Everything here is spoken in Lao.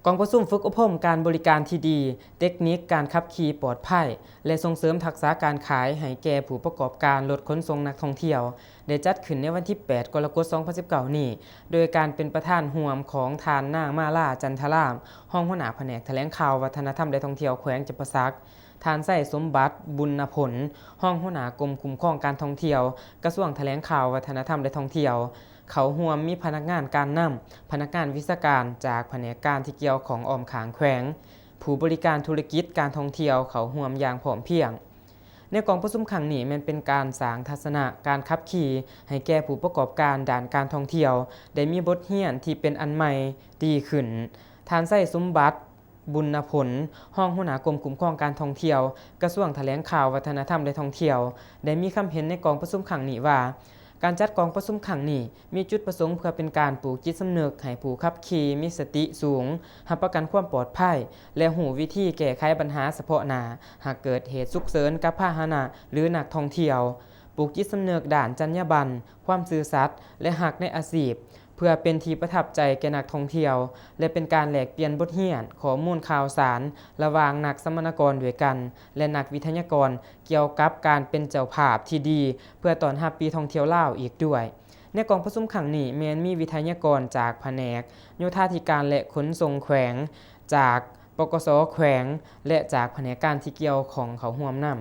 ກອງປະຊຸມຝຶກອົບຮົມການບໍລິການທີ່ດີ, ເຕັກນິກການຂັບຂີ່ປອດໄພ ແລະ ສົ່ງເສີມທັກສະການຂາຍໃຫ້ແກ່ຜູ້ປະກອບການລົດຂົນສົ່ງນັກທ່ອງທ່ຽວ ໄດ້ຈັດຂຶ້ນໃນວັນທີແປດ ກໍລະກົດ ສອງພັນສິບເກົ້ານີ້ ໂດຍການເປັນປະທານຮ່ວມຂອງທ່ານນາງ ມາລາ ຈັນທະລາມ ຮອງຫົວໜ້າພະແນກຖະແຫຼງຂ່າວ ວັດທະນະທຳ ແລະ ທ່ອງທ່ຽວແຂວງຈຳປາສັກ, ທ່ານ ໄຊສົມບັດ ບຸນນະພົນ ຮອງຫົວໜ້າກົມຄຸ້ມຄອງການທ່ອງທ່ຽວ ກະຊວງຖະແຫຼງຂ່າວ ວັດທະນະທຳ ແລະ ທ່ອງທ່ຽວ, ເຂົ້າຮ່ວມມີພະນັກງານການນຳ, ພະນັກງານວິຊາການຈາກພະແນກການທີ່ກ່ຽວຂ້ອງອ້ອມຂ້າງແຂວງ, ຜູ້ບໍລິການທຸລະກິດການທ່ອງທ່ຽວເຂົ້າຮ່ວມຢ່າງພ້ອມພຽງ. ໃນກອງປະຊຸມຄັ້ງນີ້ແມ່ນເປັນການສ້າງທັດສະນະການຂັບຂີ່ໃຫ້ແກ່ຜູ້ປະກອບການດ້ານການທ່ອງທ່ຽວ ໄດ້ມີບົດຮຽນທີ່ເປັນອັນໃໝ່ດີຂຶ້ນ. ທ່ານ ໄຊສົມບັດ ບຸນນະພົນ ຮອງຫົວໜ້າກົມຄຸ້ມຄອງການທ່ອງທ່ຽວ ກະຊວງຖະແຫຼງຂ່າວ ວັດທະນະທຳ ແລະ ທ່ອງທ່ຽວ ໄດ້ມີຄຳເຫັນໃນກອງປະຊຸມຄັ້ງນີ້ວ່າ, ການຈັດກອງປະຊຸມຄັ້ງນີ້ ມີຈຸດປະສົງເພື່ອເປັນການປູກຈິດສຳນຶກໃຫ້ຜູ້ຂັບຂີ່ມີສະຕິສູງ, ຮັບປະກັນຄວາມປອດໄພ ແລະ ຮູ້ວິທີແກ້ໄຂບັນຫາສະເພາະໜ້າ ຫາກເກີດເຫດສຸກເສີນກັບພາຫະນະ ຫຼື ນັກທ່ອງທ່ຽວ, ປູກຈິດສຳນຶກດ້ານຈັນຍາບັນ, ຄວາມຊື່ສັດ ແລະ ຮັກໃນອາຊີບ, ເພື່ອເປັນທີ່ປະທັບໃຈແກ່ນັກທ່ອງທ່ຽວ ແລະ ເປັນການແລກປ່ຽນບົດຮຽນ, ຂໍ້ມູນຂ່າວສານ ລະຫວ່າງນັກສຳມະນາກອນດ້ວຍກັນ ແລະ ນັກວິທະຍາກອນ ກ່ຽວກັບການເປັນເຈົ້າພາບທີ່ດີ ເພື່ອຕ້ອນຮັບປີທ່ອງທ່ຽວລາວອີກດ້ວຍ. ໃນກອງປະຊຸມຄັ້ງນີ້ ແມ່ນມີວິທະຍາກອນຈາກພະແນກໂຍທາທິການ ແລະ ຂົນສົ່ງແຂວງ, ຈາກ ປກສ ແຂວງ ແລະ ຈາກພະແນກການທີ່ກ່ຽວຂ້ອງເຂົ້າຮ່ວມນຳ.